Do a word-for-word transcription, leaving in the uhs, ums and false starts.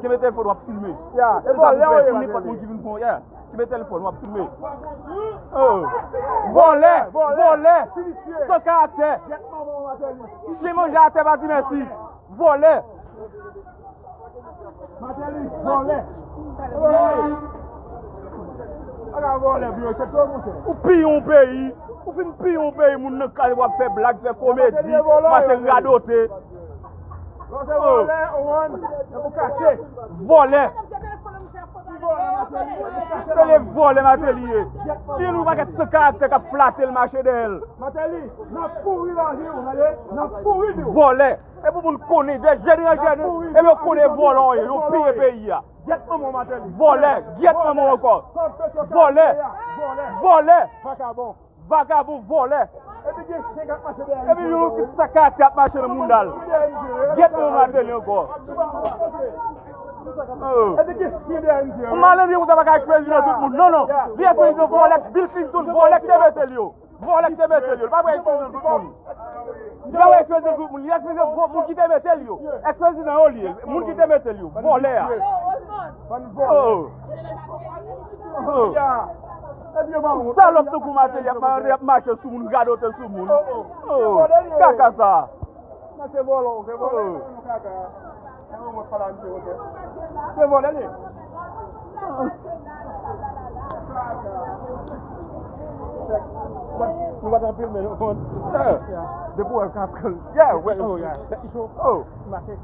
Kenbe telefòn w ap filme. Se sa pou fè pou nenpòt moun ki vin pran, yeah. Kenbe telefòn w ap filme. Oh. Vòlè, vòlè, san karaktè. Chen manje atè pa di mèsi. Vòlè. Martelly, vòlè. Vòlè. Aga vòlè, bro, se tou monchè. Ou piye yon peyi. Ou fin piye yon peyi, moun nan kay w ap fè blag, fè komedi, mache radote. Lò se vòlè, ou konprann? E pou kache. Vòlè. Se le vòlè Martelly ye. Li yon pakèt san karaktè k ap flate l mache dèyè l. Martelly, n ap kouri nan je w, tande? N ap kouri di w. Vòlè. E pou moun konnen, de jèn an jèn, e yo konnen vòlè w ye, yo piye peyi a. Gyèt manman w, Martelly. Vòlè, gyèt manman w ankò. Vòlè. Vòlè. Vagabon. Vagabon, vòlè. Epi gen chen k ap mache dèyè li. Epi yon ki sa karaktè ap mache nan mounda l. Gyèt manman Martelly ankò. Oh. Epi gen chen dèyè li. Yon malandren konsa pa ka èks prezidan tout moun. Non, non. Li èks prezidan vòlè, Bill Clinton, vòlè ki te mete l yo. Vòlè ki te mete l yo. Li pa vle èks prezidan tout moun. Li pa vle èks prezidan tout moun. Li èks prezidan moun ki te mete l yo. Èks prezidan yo li ye. Moun ki te mete l yo. Vòlè a. Oh. Oh. Salòp tankou Martelly ap ma-, ap mache sou moun, radote sou moun. Oh. Kaka sa. Nan se vòlè, se vòlè, se yon kaka. Se yon mòt pale a misye, ok. Se vòlè li ye. Nou pa t anpil, men nou konn. Yeah. Depi w wè l ka pran. Yeah, wè. Oh, yeah. Tèt li cho. Oh. Mache.